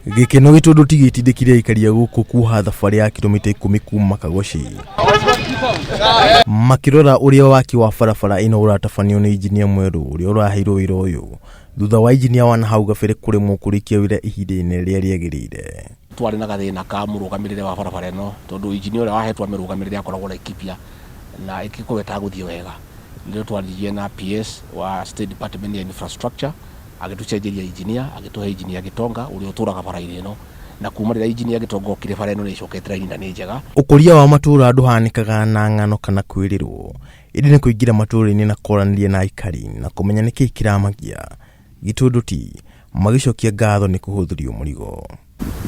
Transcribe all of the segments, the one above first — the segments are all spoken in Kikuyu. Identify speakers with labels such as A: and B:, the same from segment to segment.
A: Gĩkeno gĩtũndũ gĩtindĩkire aikari a gũkũ kuoha thabarĩ ya kilomita 10 kuma Kagoci makĩrora ũrĩa waki wa barabara ĩno ũratabanio nĩ injinia mwerũ ũrĩa ũraheirwo wĩra ũyũ thutha wa injinia wa nahau gabere kũremwo kũrĩkia wĩra ihinda-inĩ rĩrĩa rĩagĩrĩire.
B: Twarĩ na gathĩna ka mũrũgamĩrĩre wa barabara ĩno tondũ injinia ũrĩa wahetwo amĩrũgamĩrĩre akoragwo Laikipia na ĩgĩkorwo ĩtagũthiĩ wega. Nĩrĩo twaririe na PS wa State Department ya Infrastructure agĩtũcenjeria injinia, agĩtũhe injinia Gĩtonga ũrĩa ũtũraga bara-inĩ ĩno, na kuma rĩrĩa injinia Gĩtonga okire bara ĩno nĩ ĩcokete raini na nĩ njega.
A: Ũkũria wa matũũra ndũhanĩkaga na ng'ano kana kwĩrĩrwo, ĩndĩ nĩ kũingĩra matũũra-inĩ na kwaranĩria na aikari na kũmenya nĩkĩĩ kĩramagia. Gĩtũndũ ti magĩcokia ngatho nĩ kũhũthĩrio mũrigo.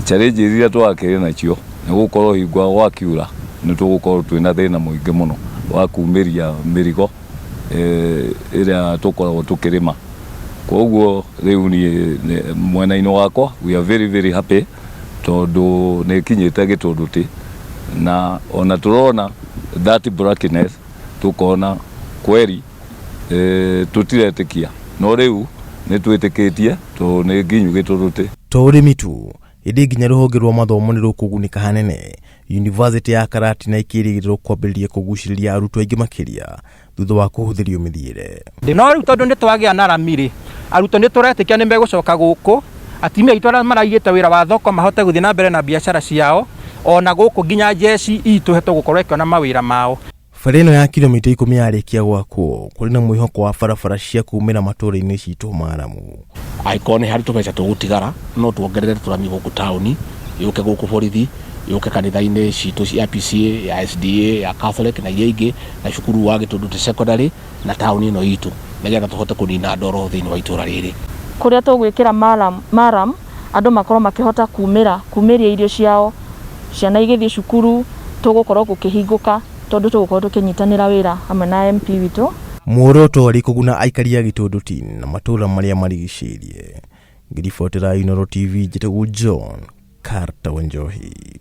C: Challenge iria twakĩrĩ nacio nĩ gũkorwo hingo gwakiura nĩ tũgũkorwo twĩna thĩna mũingĩ mũno wa kumĩria mĩrigo ĩrĩa tũkoragwo tũkĩrĩma. Koguo rĩu niĩ mwena-inĩ wakwa we are very very happy tondũ nĩ ĩkinyĩte Gĩtũndũtĩ na ona tũrona that blackness tũkona kweri tũtiretĩkia no rĩu nĩ twĩtĩkĩtie tondũ nĩ nginyu Gĩtũndũtĩ.
A: To ũrĩmi tu, ĩndĩ nginya rũhonge rwa mathomo nĩ rũkũgunĩka hanene, Yunivasĩtĩ ya Karatina ĩkĩrĩgĩrĩrwo kwambĩrĩria kũgucĩrĩria arutwo aingĩ makĩria thutha wa kũhũthĩrio mĩthiĩre.
D: No rĩu tondũ nĩ twagĩa na rami rĩ, arutwo nĩ tũretĩkia nĩ megũcoka gũkũ, atumia aitũ arĩa maraigĩte wĩra wa thoko mahote gũthiĩ na mbere na biacara ciao, ona gũkũ nginya jeshi itũ tũgũkorwo ĩkĩona mawĩra mao.
A: Bara ĩno ya kilomita 10 yarĩkia gwakwo, kũrĩ na mwĩhoko wa barabara cia kumĩra matũũra-inĩ citũ maramu.
B: Angĩkorwo nĩ harĩ tũbeca tũgũtigara no tuongerere tũrami gũkũ taũni, yũke gũkũ borithi, yũke kanitha-inĩ citũ cia PCEA, ya SDA, ya Catholic na iria ingĩ, na cukuru wa Gĩtũndũtĩ Secondary na taũni ĩno itũ nĩgetha tũhote kũnina ndoro thĩinĩ wa itũra rĩrĩ.
E: Kũrĩa tũgwĩkĩra murram andũ makorwo makĩhota kumĩra, kumĩria irio ciao, ciana igĩthiĩ cukuru, tũgũkorwo gũkĩhingũka tondũ tũgũkorwo tũkĩnyitanĩra wĩra hamwe na MP witũ.
A: Muoroto warĩ kũguna aikari a Gĩtũndũti na matũũra marĩa marigicĩirie. Ngĩribotera Inooro TV njĩtagwo John Carter Wanjohi.